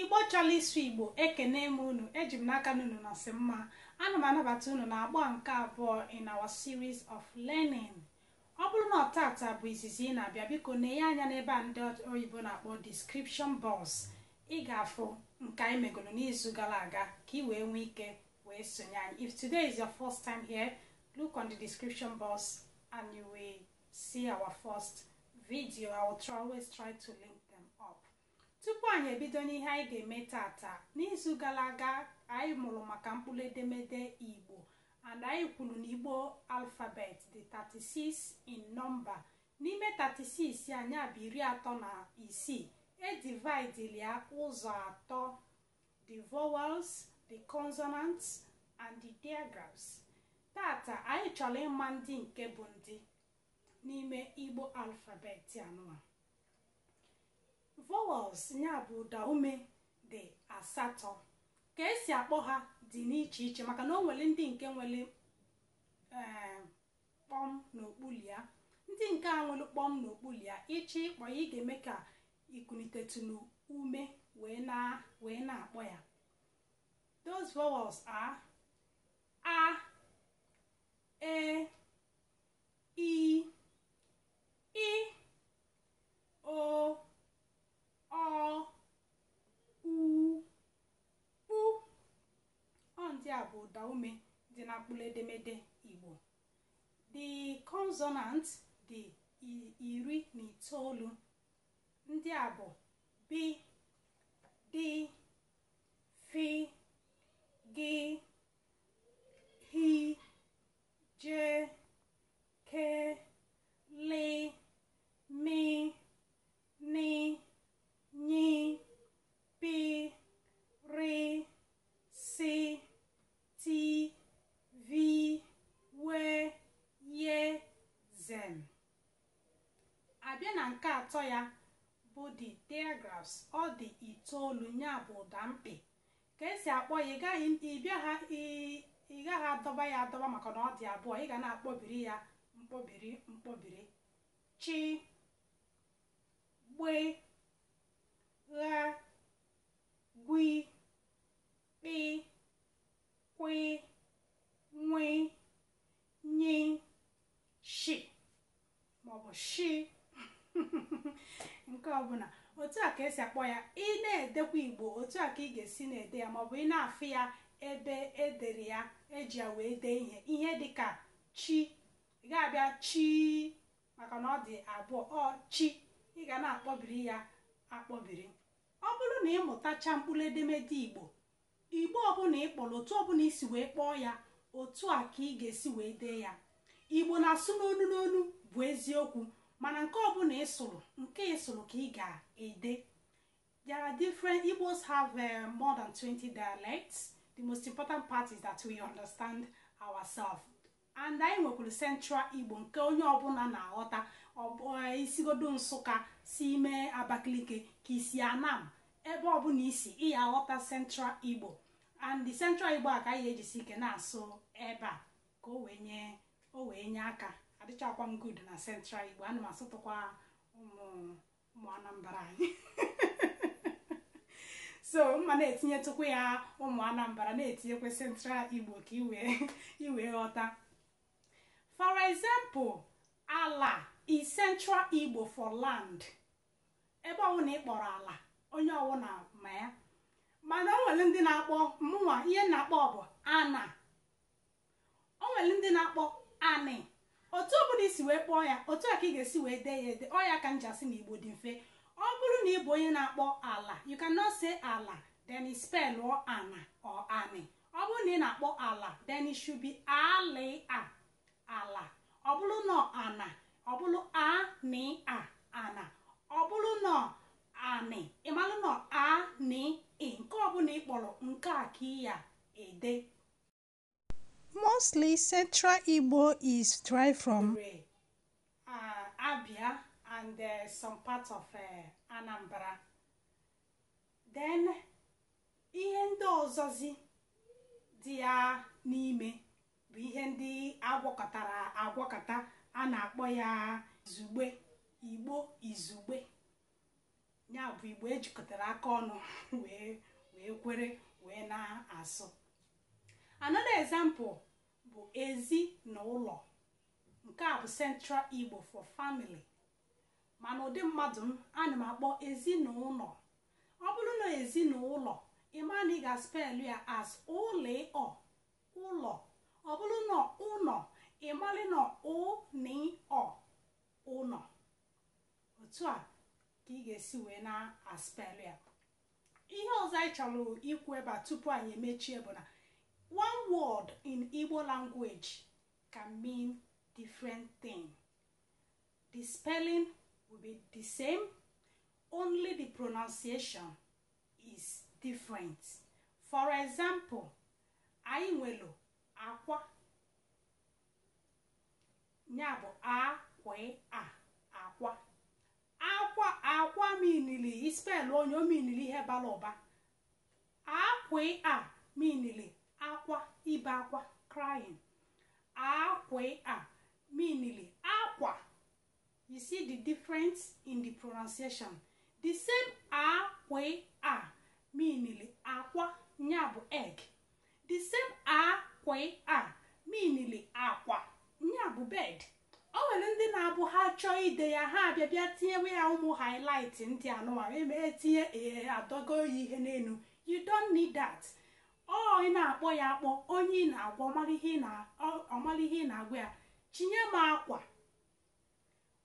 Igbo chọrọ ịsụ Igbo, ekene m unu. Eji m n'aka na unu nọsị mma. Ana m anabata unu na agba nke abụọ in our series of learning. Ọ bụrụ na tata bụ izizi ị na-abịa, biko na-enye anya n'ebe a ndị oyibo na-akpọ description box. Ị ga-afụ nke anyị megoro n'izu gara aga ka ị wee nwee ike wee sonye anyị. If today is your first time here, look on the description box and you will see our first video. I will always try to link them up. Tupu anyị ebido n'ihe anyị ga-eme tata, n'izu gara aga anyị mụrụ maka mkpụrụ edemede Igbo, and anyị kwuru na Igbo alphabet dị 36 in number. N'ime 36, anyị bụ 36, edividili ya ụzọ atọ: the vowels, the consonants and the digraphs. Tata anyị chọrọ ịma ndị nke bụ ndị n'ime Igbo alphabet anụwa. Vowels, ya bụ ụda ume, dị asatọ. Ka esi akpọ ha dị n'iche iche, maka na o nwere ndị nke nwere ee kpọm n'okpuru ya. Ndị nke a nwere kpọm n'okpuru ya, ịchọ ịkpọ ya, ị ga-eme ka ikunitetulu ume wee na-akpọ ya. Those vowels are a, e, i, ị, o, ọ, u, u. Ọ ndị a bụ ụda ume dị na mkpụrụ edemede Igbo. The consonant dị 19. Ndị a bụ b, d, f, g, h, j, k, l, m, n, ny, p, r, s, t, v, w, y, z. Abịa na nke atọ ya bụ the digraphs, ọ dị itoolu, ya bụ ụda mkpị. Ka esi akpọ ya, ị gaghị adọba ya adọba maka na ọ dị abụọ. Ị ga na-akpọbiri ya mkpọbiri mkpọbiri: chi, gbe, gha, gwi, kpị, kwi, nwi, nyi, shi maọbụ shi, nke ọbụla. Otu a ka esi akpọ ya. Ị na-edekwa Igbo, otu a ka ị ga-esi na-ede ya, maọbụ ị na-afụ ya ebe edere ya, eji ya wee dee ihe, ihe dịka chi. Ị ga-abịa chi maka na ọ dị abụọ, ọ chi, ị ga na-akpọbiri ya akpọbiri. Ọ bụrụ na ị mụtacha mkpụrụ edemede Igbo, Igbo ọbụla ị kpọrọ, otu ọbụla isi wee kpọọ ya, otu a ka ị ga-esi wee dee ya. Igbo na-asụ n'onu n'onu bụ eziokwu, mana nke ọbụla ị sụrụ, nke ị sụrụ ka ị ga-ede. There are different Igbos have more than 20 dialects. The most important part is that we understand ourselves, and anyị nwekwara Central Igbo nke onye ọbụla na-aghọta. Isigodo Nsụka si ime Abakaliki ka isi Anam, ebe ọbụla isi, ị ya aghọta Central Igbo. And the Central Igbo a ka anyị ejisi ike na-asụ ebe a ka o wee nye aka. Adịchakwa m good na Central Igbo, ana m asụtụkwa ụmụ ụmụ Anambra anyị, so mma na-etinyetụkwa ya ụmụ Anambra, na-etinyekwa Central Igbo ka iwee ghọta. For example, ala is Central Igbo for land. Ebe ọbụla ị kpọrọ ala, onye ọbụla ma ya. Mana o nwere ndị na-akpọ, mụnwa ihe na-akpọ bụ ana, o nwere ndị na-akpọ anị. Otu ọbụla isi wee kpọọ ya, otu a ka ị ga-esi wee dee ya ede. Ọ ya ka m ji asị na Igbo dị mfe. Ọ bụrụ na ị bụ onye na-akpọ ala, you cannot say ala then you spell ana or anị. Ọ bụrụ na ị na-akpọ ala, then it should be ali a, ala. Ọ bụrụ na ana, ọ bụrụ a ni a, ana. Ọ bụrụ na anị, ịmalụ na a ni ị. Nke ọbụla ị kpọrọ, nke a ka ị ya ede. Mostly, Central Igbo is derived from Abia and some part of Anambra. Then ihe ndị ọzọzi dị ya n'ime bụ ihe ndị agwakọtara agwakọta, a na-akpọ ya izugbe, Igbo izugbe. Ya bụ Igbo ejikọtara aka ọnụ wee kwere wee na-asụ. Another example bụ ezi na ụlọ. Nke a bụ Central Igbo for family, mana ụdị mmadụ m, ana m akpọ ezinụlọ. Ọ bụrụ na ezinụlọ, ị ma na ị ga-spell ya as ụlọ, ụlọ. Ọ bụrụ na ụlọ, ị malị na ụ na ọ ụlọ. Otu a ka ị ga-esi wee na-aspell ya. Ihe ọzọ anyị chọrọ ikwu ebe a tupu anyị emechie bụ na one word in Igbo language can mean different thing. The spelling will be the same, only the pronunciation is different. For example, anyị nwere akwa, ya bụ a kwe a, akwa. Akwa, akwa meanili, ispell onye o meanili ihe bara ụba. Akwe a meanili akwa, ibe akwa, crying. Akwe a meanili akwa. You see the difference in the pronunciation? The same a kwe a meanili akwa, nya bụ egg. The same a kwe a meanili akwa, nya bụ bed. O nwere ndị na-abụ ha chọọ ide ya, ha abịa bịa tinyewe ya ụmụ highlight ndị anụwa etinye, ee, adọgo ya ihe n'elu. You don't need that. Ọ ị na-akpọ ya akpọ, onye ị na-agwa ọmara ihe ị na-agwa ya. Chinye m akwa,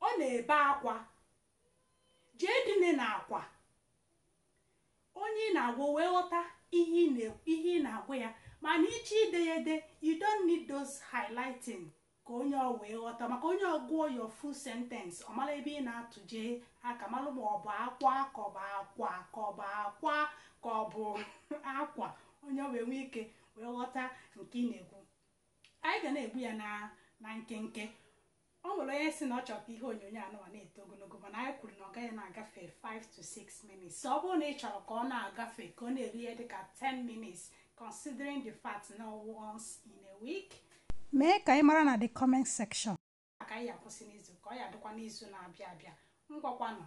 ọ na-ebe akwa, jee dine na akwa. Onye ị na-agwa wee ghọta ihe ị na-agwa ya. Mana iche ide ya ede, you don't need those highlighting ka onye ọ wee ghọta, maka onye ọgụọ your full sentence, ọ mara ebe ị na-atụje aka, malụ ma ọ bụ akwa ka ọ bụ akwa ka ọ bụ akwa ka ọ bụ akwa. Onye wee nwee ike wee ghọta nke ị na-ekwu. Anyị ga na-egbu ya na nkenke. O nwere onye si na ọ chọrọ ka ihe onyonyo anụwa na-eto ogologo, mana anyị kwuru na ọ gaghị na-agafe 5 to 6 minutes. So ọ bụrụ na ị chọrọ ka ọ na-agafe, ka ọ na-eri ihe dịka 10 minutes, considering the fact na once in a week, mee ka anyị mara na the comment section. Ka anyị akwụsị n'izu, ka ọ ya dịkwa n'izu na-abịa abịa. Ngwakwanụ,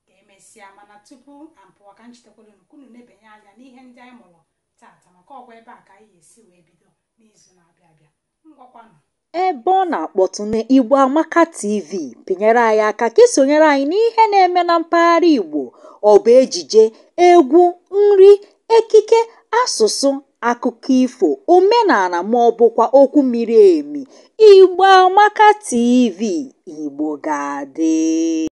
ka emesịa. Mana tupu ampụwa, ka nchetakwara unu unu na-ebanye anya n'ihe ndị anyị mụrụ tata, maka ọgwa ebe a ka anyị ga-esi wee bido n'izu na-abịa abịa. Ngwakwanụ. Ebe ọ na-akpọtụ n'Igbo Amaka TV, pịnyere anyị aka ka isonyere anyị n'ihe na-eme na mpaghara Igbo. Ọ bụ ejije, egwu, nri, ekike, asụsụ, akụkọ ifo, omenala, ma ọ bụkwa okwu miri emi. Igbo Amaka TV, Igbo ga-adị.